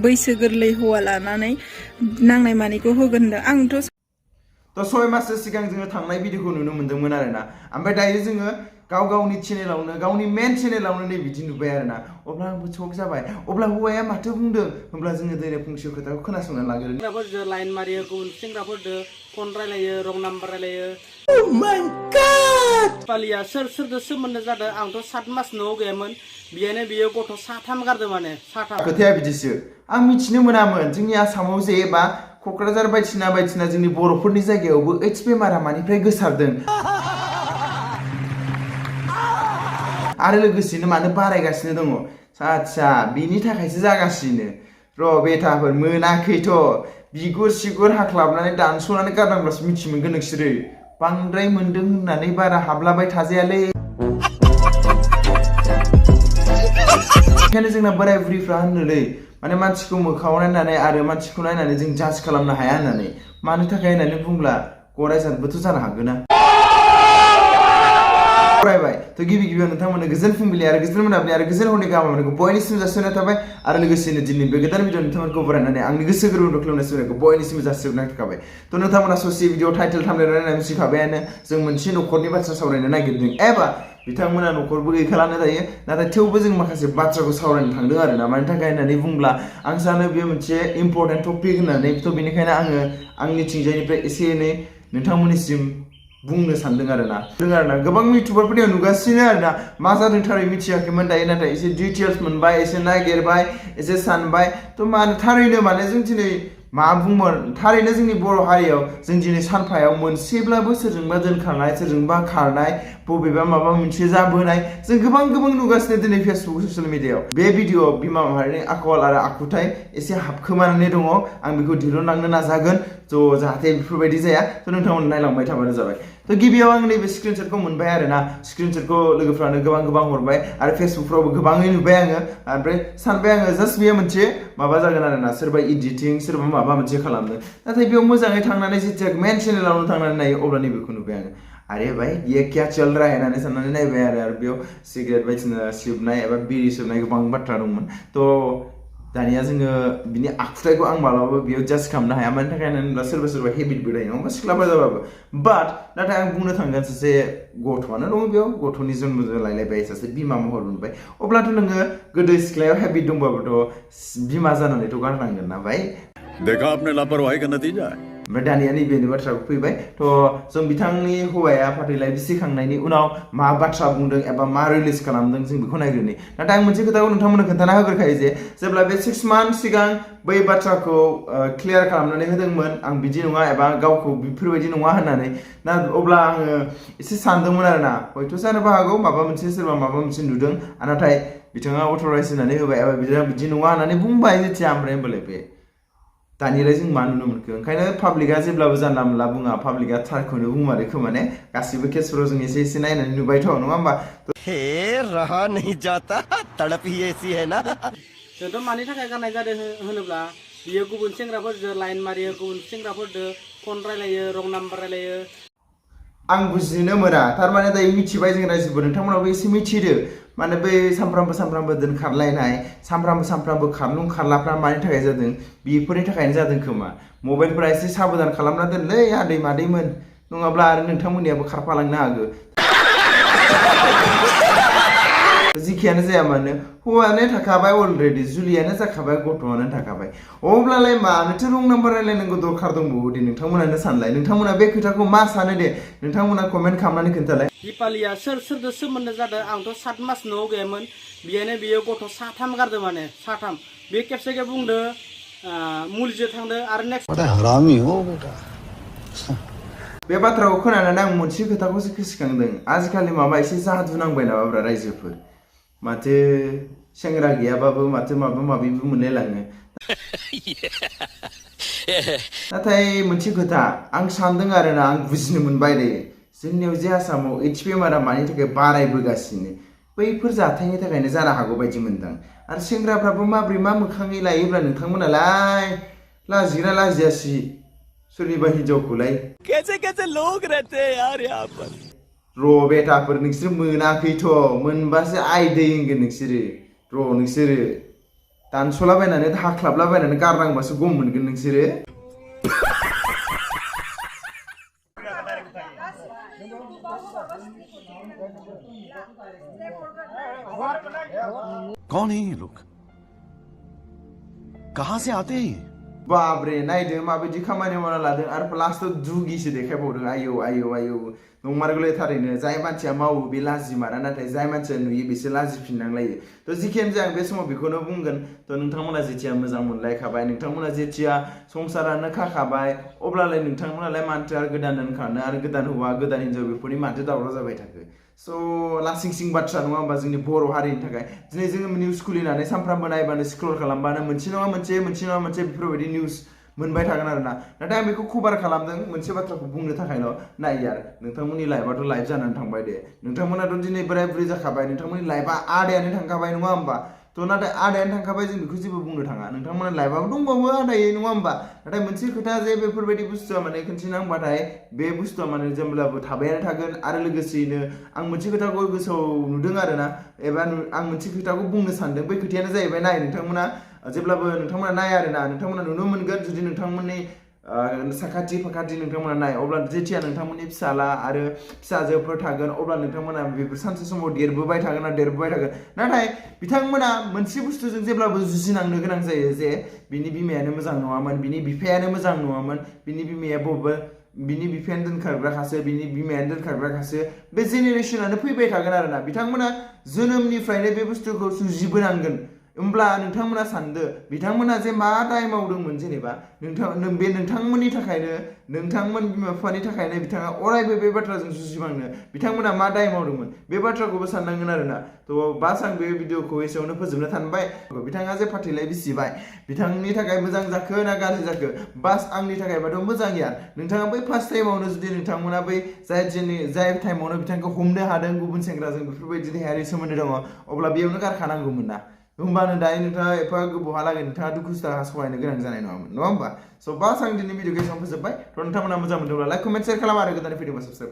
बैसो गोरलै हौवा लानानै नांनाय मानिखौ होगोन होनदों आंथ' तो 6 माससो सिगां जोङो थांनाय भिडिअखौ नुनो मोन्दोंमोन आरोना ओमफ्राय दायो जोङो गावनि चेनेलावनो गावनि मेन चेनेलावनो नै बिदि नुबाय आरोना अब्ला आंबो शक जाबाय अब्ला हौवाया माथो बुंदों होमब्ला जोङो दिनै फंसे खोथाखौ खोनासंनानै लाग्रोनि सेंग्राफोरजों लाइन मारियो गुबुन सेंग्राफोरजों फन रायलायो रं नाम्बार रायलायो Oh my god पालिया सोरजों सोमोन्दो जादों आंथ' 7 मास न'आव गैयामोन बियानो बियो गथ' 3 गारदों माने 3 खोथाया बिदिसो आं मिथिनो मोनामोन जोंनि आसामाव जे एबा क'क्राझार बायदिसिना जोंनि बर'फोरनि जायगायावबो एइडस बेमारा मानिफ्राय गोसारदों आरो लोगोसेनो मानो बारायगासिनो दङ आच्छा बिनि थाखायसो जागासिनो र' बेटाफोर मोनाखैथ' बिगुर सिगुर हाख्लाबनानै दानस'नानै गारनांब्लासो मिथि मोनगोन नोंसोरो बांद्राय मोन्दों होननानै बारा हाबलाबाय थाजायालै बेखायनो जोंना बोराय बुरिफ्रा होनोलै माने मानसिखौ मोखाङाव नायनानै आरो मानसिखौ नायनानै जों जाज खालामनो हाया होननानै मानो थाखाय होननानै बुंब्ला गरायजानबोथ' जानो हागोन ना फरायबाय थ' गिबियाव नोंथांमोननो गोजोन फुंबिलि आरो गोजोन मोनाबिलि आरो गोजोन हरनि गाहाम हामलायनायखौ बयनिसिम जासिहरनाय थाबाय आरो लोगोसेनो दिनै बे गोदान भिडिअ नोंथांमोनखौ बरायनानै आंनि गोसो गोरबोनिफ्राय खुलुमनाय सिबिनायखौ बयनिसिम जासिहरनाय थाबाय थ' नोंथांमोना ससे भिडिअ टाइटेल थाम्बनेल नायनानै मिथिखाबायानो जों मोनसे न'खरनि बाथ्रा सावरायनो नागिरदों एबा बिथांमोना न'खरबो गैखालानो दायो नाथाय थेवबो जों माखासे बाथ्राखौ सावरायनो थांदों आरोना मानि थाखाय होननानै बुंब्ला आं सानो बेयो मोनसे इम्परटेन्ट टपिक होननानै थ' बेनिखायनो आङो आंनिथिंजायनिफ्राय एसे एनै नोंथांमोननिसिम बुंनो सानदों आरोना गोबां इउटिउबारफोरनियाव नुगासिनो आरोना मा जादों थारै मिथियाखैमोन दायो नाथाय एसे डिटेल्स मोनबाय एसे नागिरबाय एसे सानबाय थ' मानो थारैनो माने जों दिनै मा बुंमोन थारैनो जोंनि बर' हारियाव जों दिनै सानफायाव मोनसेब्लाबो सोरजोंबा दोनखारनाय सोरजोंबा खारनाय बबेबा माबा मोनसे जाबोनाय जों गोबां नुगासिनो दिनै फेसबुक ससियेल मिडियायाव बे भिडिअ बिमा माहारिनि आखल आरो आखुथाय एसे हाबखोमानानै दङ आं बेखौ दिहुनलांनो नाजागोन थ' जाहाथे बेफोरबायदि जाया थ' नोंथांमोन नायलांबाय थाबानो जाबाय थ' गिबियाव आं नैबे स्क्रिनशटखौ मोनबाय आरोना स्क्रिनशटखौ लोगोफ्रानो गोबां हरबाय आरो फेसबुकफ्रावबो गोबाङै नुबाय आङो ओमफ्राय सानबाय आङो जास्ट बेयो मोनसे माबा जागोन आरोना सोरबा इडिटिं सोरबा माबा मोनसे खालामदों नाथाय बेयाव मोजाङै थांनानै जेथिया मेन चेनेलावनो थांनानै नायो अब्ला नैबेखौ नुबाय आङो अरे भाई ये क्या चल रहा है होननानै साननानै नायबाय आरो बेयाव सिगारेट बायदिसिना सोबनाय एबा बिरि सोबनाय गोबां बाथ्रा दंमोन थ' दानिया जोङो बिनि आखुथायखौ आं मालाबाबो बेयाव जाज खालामनो हाया मानि थाखाय होनोब्ला सोरबा हेबिटबो थायो नङा सिख्लाफोर जाबाबो बाट नाथाय आं बुंनो थांगोन सासे गथ'आनो दङ बेयाव गथ'नि जन्म लायलायबाय सासे बिमा महर मोनबाय अब्लाथ' नोङो गोदो सिख्लायाव हेबिट दंबाबोथ' बिमा जानानैथ' गारनांगोन ना भाई देखा आपने लापरवाही का नतीजा है ओमफ्राय दानिया नैबेनि बाथ्राखौ फैबाय थ' जों बिथांनि हौवाया फाथैलाइ बिसिखांनायनि उनाव मा बाथ्रा बुंदों एबा मा रिलिज खालामदों जों बेखौ नायग्रोनि नाथाय आं मोनसे खोथाखौ नोंथांमोननो खोन्थाना होग्रोखायो जे जेब्ला बे 6 मान्थ सिगां बै बाथ्राखौ क्लियार खालामनानै होदोंमोन आं बिदि नङा एबा गावखौ बेफोरबायदि नङा होननानै ना अब्ला आङो एसे सानदोंमोन आरोना हयथ' जानोबो हागौ माबा मोनसे सोरबा माबा मोनसे नुदों नाथाय बिथाङा अथराइज होनानै होबाय एबा बिदि नङा होननानै बुंबाय जेथिया ओमफ्राय होनबालाय बे दानियालाय जों मा नुनो मोनखो ओंखायनो पाब्लिकआ जेब्लाबो जानला मोनला बुङा पाब्लिकआ थारखौनो बुंमारो खोमा ने गासिबो केसफोराव जों एसे नायनानै नुबायथ' नङा होमबा हे रहा नहीं जाता तड़प ही ऐसी है ना जोंथ' मानि थाखाय गारनाय जादों होनोब्ला बियो गुबुन सेंग्राफोरजों लाइन मारियो गुबुन सेंग्राफोरजों फन रायलायो रं नाम्बार रायलायो आं बुजिनो मोना थारमाने दायो मिथिबाय जों रायजोबो नोंथांमोनाबो एसे मिथिदो माने बै सानफ्रामबो दोनखारलायनाय सानफ्रामबो खारलुं खारलाफ्रा मानि थाखाय जादों बेफोरनि थाखायनो जादों खोमा मबाइलफोरा एसे साबधान खालामना दोनलै आदै मादैमोन नङाब्ला आरो नोंथांमोननियाबो खारफालांनो हागौ जिखियानो जाया मानो हौवायानो थाखाबाय अलरेडि जुलियानो जाखाबाय गथ'आनो थाखाबाय अब्लालाय मानोथो रं नाम्बार रायलायनांगौ दरखार दंबावो दे नोंथांमोनानो सानलाय नोंथांमोना बे खोथाखौ मा सानो दे नोंथांमोना कमेन्ट खालामनानै खोन्थालाय दिपालिया सोरजों सोमोन्दो जादों आंथ' 7 मास न'आव गैयामोन बियानो बियो गथ' 3 गारदों माने 3 बे खेबसे बुंदों मुलिजों थांदों आरो नेक्स्ट हरामी हो बेटा बे बाथ्राखौ खोनानानै आं मोनसे खोथाखौसो गोसोखांदों आजिखालि माबा एसे जादु नांबाय नामाब्रा रायजोफोर माथो सेंग्रा गैयाबाबो माथो माबा माबिबो मोनलायलाङो नाथाय मोनसे खोथा आं सानदों आरोना आं बुजिनो मोनबाय दे जोंनियाव जे आसामाव एइडस बेमारा मानि थाखाय बारायबोगासिनो बैफोर जाथायनि थाखायनो जानो हागौ बायदि मोनदां आरो सेंग्राफ्राबो माब्रै मा मोखाङै लायोब्ला नोंथांमोनालाय लाजिग्रा लाजियासि सोरनिबा हिन्जावखौलाय कैसे लोग रहते हैं यार यहाँ पर र' बेटाफोर नोंसोर मोनाखैथ' मोनबासो आयदै होनगोन नोंसोरो र' नोंसोरो दानस'लाबायनानै हाख्लाबलाबायनानै गारनांबासो गम मोनगोन नोंसोरो कौन है ये लोग कहां से आते हैं बाब्रे नायदो माबायदि खामानि मावना लादों आरो लास्टआव दुगिसो देखायबावदों आयौ आयौ आयौ नंमारगौलै थारैनो जाय मानसिया मावो बे लाजिमारा नाथाय जाय मानसिया नुयो बिसोर लाजिफिननांलायो थ' जिखियानो जाया आं बे समाव बेखौनो बुंगोन थ' नोंथांमोना जेथिया मोजां मोनलायखाबाय नोंथांमोना जेथिया संसारानो खाखाबाय अब्लालाय नोंथांमोनालाय मानोथो आरो गोदान दोनखानो आरो गोदान हौवा गोदान हिनजाव बेफोरनि माथो दावराव जाबाय थाखो स' लासिं सिं बाथ्रा नङा होमबा जोंनि बर' हारिनि थाखाय दिनै जोङो निउस खुलिनानै सानफ्रामबो नायबानो स्क्रल खालामबानो मोनसे नङा मोनसे बेफोरबायदि निउस मोनबाय थागोन आरोना नाथाय आं बेखौ कभार खालामदों मोनसे बाथ्राखौ बुंनो थाखायल' नाय यार नोंथांमोननि लाइफआथ' लाइफ जानानै थांबाय दे नोंथांमोनाथ' दिनै बोराय बुरै जाखाबाय नोंथांमोननि लाइफआ आदायानो थांखाबाय नङा होमबा थ' नाथाय आदायानो थांखाबाय जों बेखौ जेबो बुंनो थाङा नोंथांमोना लाइफआबो दंबावो आदायै नङा होमबा नाथाय मोनसे खोथा जे बेफोरबायदि बुस्थुआ माने खनसे नांबाथाय बे बुस्थुआ माने जेब्लाबो थाबायानो थागोन आरो लोगोसेयैनो आं मोनसे खोथाखौ गोसोआव नुदों आरोना एबा आं मोनसे खोथाखौ बुंनो सानदों बै खोथायानो जाहैबाय नाय नोंथांमोना जेब्लाबो नोंथांमोना नाय आरोना नोंथांमोना नुनो मोनगोन जुदि नोंथांमोननि साखाथि फाखाथि नोंथांमोना नाय अब्ला जेथिया नोंथांमोननि फिसाला आरो फिसाजोफोर थागोन अब्ला नोंथांमोना बेफोर सानसे समाव देरबोबाय थागोन नाथाय बिथांमोना मोनसे बुस्थुजों जेब्लाबो जुजिनांनो गोनां जायो जे बिनि बिमायानो मोजां नङामोन बिनि बिफायानो मोजां नङामोन बिनि बिमाया बिनि बिफायानो दोनखारग्राखासो बिनि बिमायानो दोनखारग्राखासो बे जेनेरेसनानो फैबाय थागोन आरोना बिथांमोना जोनोमनिफ्रायनो बे बुस्थुखौ जुजिबोनांगोन होमब्ला नोंथांमोना सानदो बिथांमोना जे मा दाय मावदोंमोन जेनेबा नोंथांमोननि थाखायनो नोंथांमोन बिमा बिफानि थाखायनो बिथाङा अरायबो बे बाथ्राजों जुजिबांनो बिथांमोना मा दाय मावदोंमोन बे बाथ्राखौबो साननांगोन आरोना थ' बास आं बे भिडिअखौ एसेयावनो फोजोबनो सानबाय बिथाङा जे फाथैलाय बिसिबाय बिथांनि थाखाय मोजां जाखो ना गाज्रि जाखो बास आंनि थाखायबाथ' मोजां गैया नोंथाङा बै फार्स्ट टाइमावनो जुदि नोंथांमोना बै जाय टाइमावनो बिथांखौ हमनो हादों गुबुन सेंग्राजों बेफोरबायदि देहायारि सोमोन्दो दङ अब्ला बेयावनो गारखानांगौमोन ना होमबानो दायो नोंथाङा एफा गोबावहालागै नोंथाङा दुखु सुखु सहायनो गोनां जानाय नङामोन नङा होमबा स' बास आं दिनै भिडिअखौ एसेयावनो फोजोबबाय थ' नोंथांमोना मोजां मोनदोंब्ला लाइक कमेन्ट शेयार खालाम आरो गोदान भिडिअखौ साबस्क्राइब खालाम